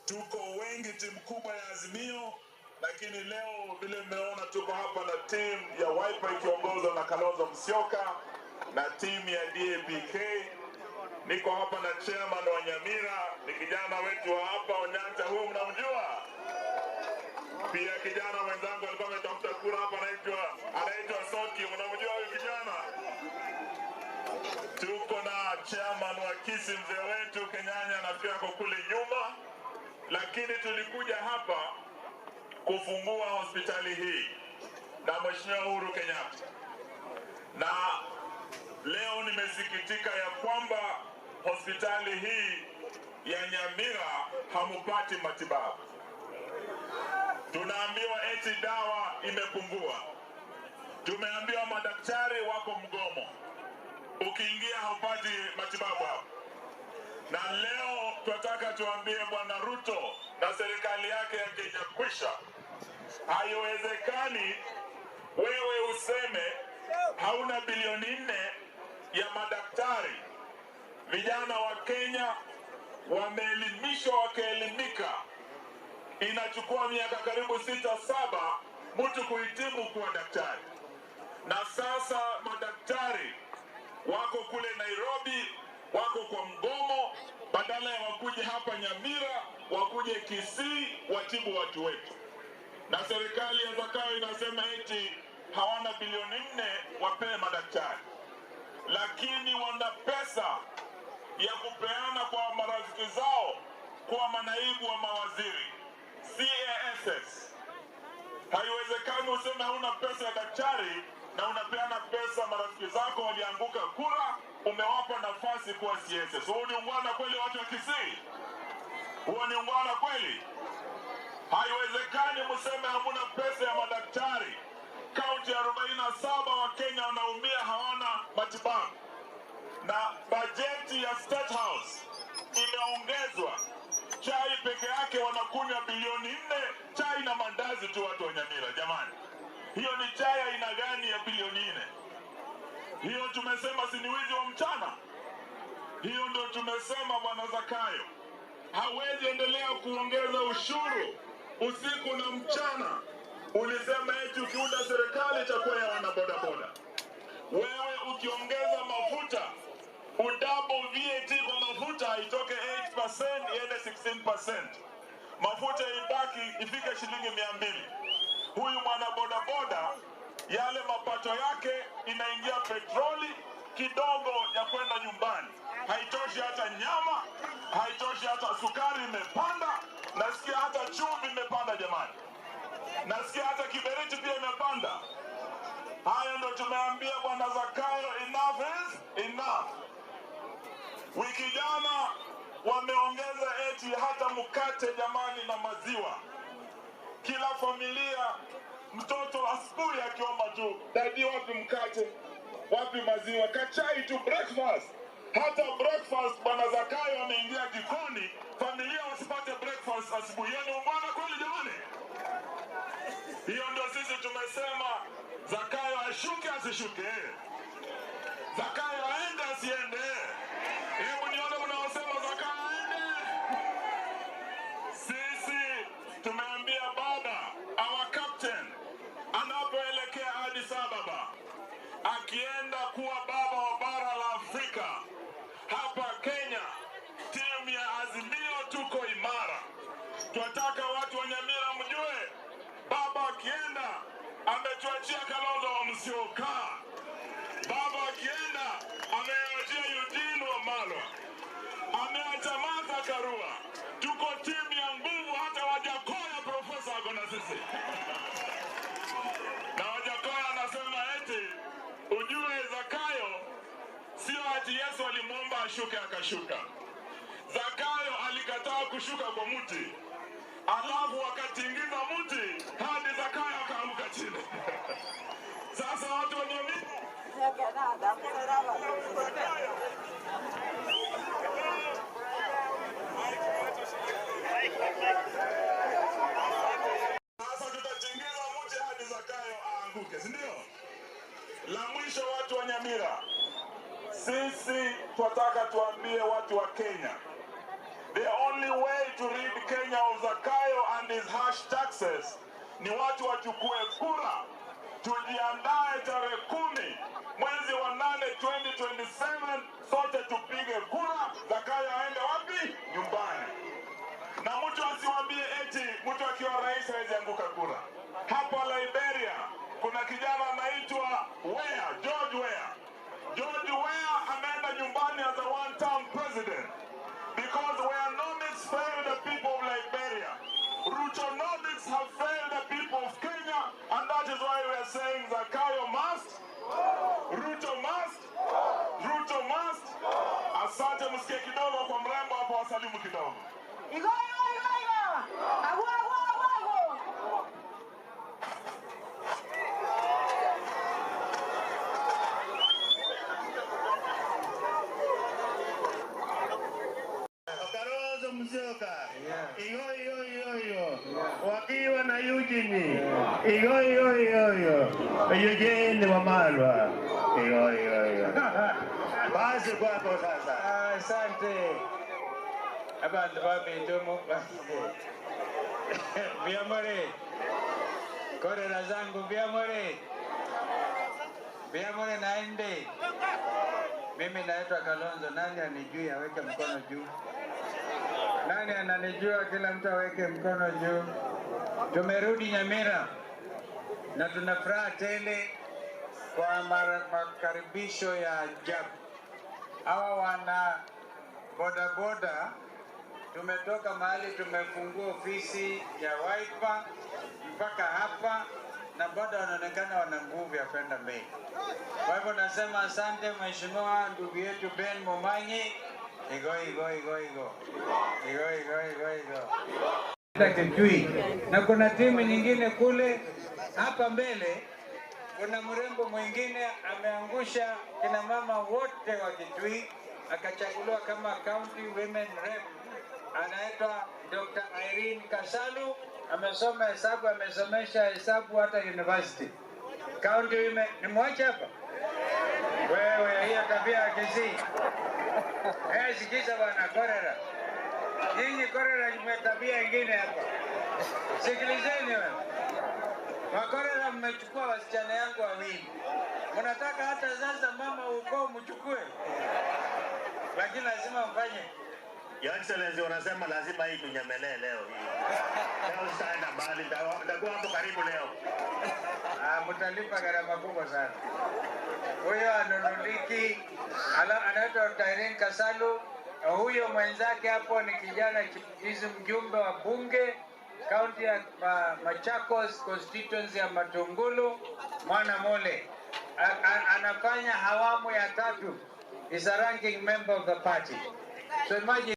Tuko wengi, timu kubwa ya Azimio, lakini leo vile mmeona tuko hapa na timu ya Wiper ikiongozwa na Kalonzo Musyoka na timu ya DAPK. Niko hapa na chairman wa Nyamira, ni kijana wetu wa hapa Onyanja, huyu mnamjua. Pia kijana mwenzangu alikuwa ametafuta kura hapa, anaitwa Soki, mnamjua huyu kijana? Tuko na chairman wa Kisii, mzee wetu Kenyanya, nafikiri ako kule nyuma, lakini tulikuja hapa kufungua hospitali hii na Mheshimiwa Uhuru Kenyatta, na leo nimesikitika ya kwamba hospitali hii ya Nyamira hamupati matibabu. Tunaambiwa eti dawa imepungua, tumeambiwa madaktari wako mgomo, ukiingia haupati matibabu hapo. Na leo tunataka tuambie Bwana Ruto na serikali yake ya Kenya kwisha, haiwezekani wewe useme hauna bilioni 4 ya madaktari. Vijana wa Kenya wameelimishwa wakaelimika, inachukua miaka karibu 6, 7 mtu kuhitimu kuwa daktari, na sasa madaktari wako kule Nairobi, wako kwa mgomo, badala ya wakuje hapa Nyamira, wakuje Kisii watibu watu wetu. Na serikali ya Zakayo inasema eti hawana bilioni 4 wapewe madaktari, lakini wana pesa ya kupeana kwa marafiki zao kuwa manaibu wa mawaziri CASs. Haiwezekani useme hauna pesa ya daktari na unapeana pesa marafiki zako walianguka kura, umewapa nafasi kuwa CSS. Huo ni ungwana kweli, watu wa Kisii? Huo ni ungwana kweli? Haiwezekani mseme hamuna pesa ya madaktari. Kaunti 47 Wakenya wanaumia, hawana matibabu, na bajeti ya State House imeongezwa. Chai peke yake wanakunywa bilioni 4, chai na mandazi tu, watu wa Nyamira. Jamani, hiyo ni chai aina gani ya bilioni 4? Hiyo tumesema si ni wizi wa mchana? Hiyo ndio tumesema Bwana Zakayo hawezi endelea kuongeza ushuru usiku na mchana. Ulisema eti ukiunda serikali itakuwa ya wana bodaboda. Wewe ukiongeza mafuta, udouble VAT kwa mafuta itoke 8% iende 16%, mafuta ibaki ifike shilingi 200. Huyu mwana bodaboda yale mapato yake inaingia petroli kidogo ya kwenda nyumbani, haitoshi hata nyama, haitoshi hata sukari imepanda, nasikia hata chumvi imepanda jamani, nasikia hata kiberiti pia imepanda. Haya ndo tumeambia Bwana Zakayo, enough is enough. Wiki jana wameongeza eti hata mkate jamani, na maziwa. Kila familia, mtoto asubuhi akiomba tu, "Daddy, wapi mkate, wapi maziwa, kachai tu breakfast." Hata breakfast Bwana Zakayo ameingia jikoni, familia wasipate breakfast asubuhi. Hiyo ni ungwana kweli jamani? Hiyo ndio sisi tumesema Zakayo ashuke asishuke? Zakayo aende asiende? Hebu nione mnaosema Zakayo aende. Sisi tumeambia baba, our captain, anapoelekea Addis Ababa, akienda kuwa baba wa bara la Afrika, hapa Kenya, timu ya Azimio tuko imara. Twataka watu wa Nyamira mjue, baba akienda ametuachia Kalonzo wa Musyoka. Baba akienda ameachia Eugene Wamalwa, ameacha Martha Karua. Tuko timu ya nguvu, hata Wajackoyah profesa ako na sisi. Na Wajackoyah anasema eti ujue Zakayo sio ati Yesu alimwomba ashuke akashuka. Zakayo alikataa kushuka kwa mti, alafu wakatingiza mti hadi Zakayo akaanguka chini. Sasa watu wa Nyamira Sasa tutatingiza mti hadi Zakayo aanguke, si ndio? La mwisho, watu wa Nyamira, sisi twataka tuambie watu wa Kenya, the only way to rid Kenya of Zakayo and his harsh taxes, ni watu wachukue kura. Tujiandae tarehe 10 mwezi wa 8 2027, sote tupige kura. Zakayo aende wapi? Nyumbani. Na mtu asiwaambie eti mtu akiwa rais hawezi anguka kura. Hapa Liberia kuna kijana anaitwa Weah, George Weah. George Weah ameenda nyumbani as a one-term president because Weanomics failed the people of Liberia. Rutonomics have failed the people of Kenya, and that is why we are saying Zakayo must, Ruto must, Ruto must. Asante, msikie kidogo kwa mrembo hapo, wasalimu kidogo. Igo, igo, igo, igo. Agu, agu, agu, agu. Kalonzo Musyoka. Igo, igo, igo, igo. Wakiwa na Eugene. Igo, igo, igo, igo. Eugene Wamalwa. Igo, igo, igo. Basi kwako sasa. Asante. Abantu babitumu vyamore korera zangu vyamore vyamore naende. Mimi naitwa Kalonzo. Nani anijui aweke mkono juu? Nani ananijua? Kila mtu aweke mkono juu. Tumerudi Nyamira na tuna furaha tele kwa makaribisho ya ajabu. Hawa wana bodaboda tumetoka mahali tumefungua ofisi ya Wiper mpaka hapa, na bado wanaonekana wana nguvu ya kwenda mbele. Kwa hivyo nasema asante mheshimiwa ndugu yetu Ben Momanyi. Igo, igo, igo, igo. Igo, igo, igo, igo. Kitui. Na kuna timu nyingine kule hapa mbele, kuna mrembo mwingine ameangusha kina mama wote wa Kitui, akachaguliwa kama county women rep, anaitwa Dr. Irene Kasalu. Amesoma hesabu, amesomesha hesabu hata university. County women, nimwache hapa wewe, hiyo tabia ya Kisii. Sikiza bwana Korera. Nyinyi Korera mna tabia ingine hapa. Sikilizeni wewe. Wakorera mmechukua wasichana yangu wawili. Mnataka hata sasa mama ukoo mchukue. Lakini lazima mfanye. Your Excellency, wanasema lazima hii tunyemelee leo hii. Leo sitaenda mbali, nitakuwa hapo karibu leo. Mtalipa gharama kubwa sana. Huyo anunuliki, anaitwa Irene Kasalu. Huyo mwenzake hapo ni kijana chipukizi, mjumbe wa bunge kaunti ya Machakos constituency ya Matungulu, Mwana Mole. Anafanya awamu ya 3. Is a ranking member of the party. So imagine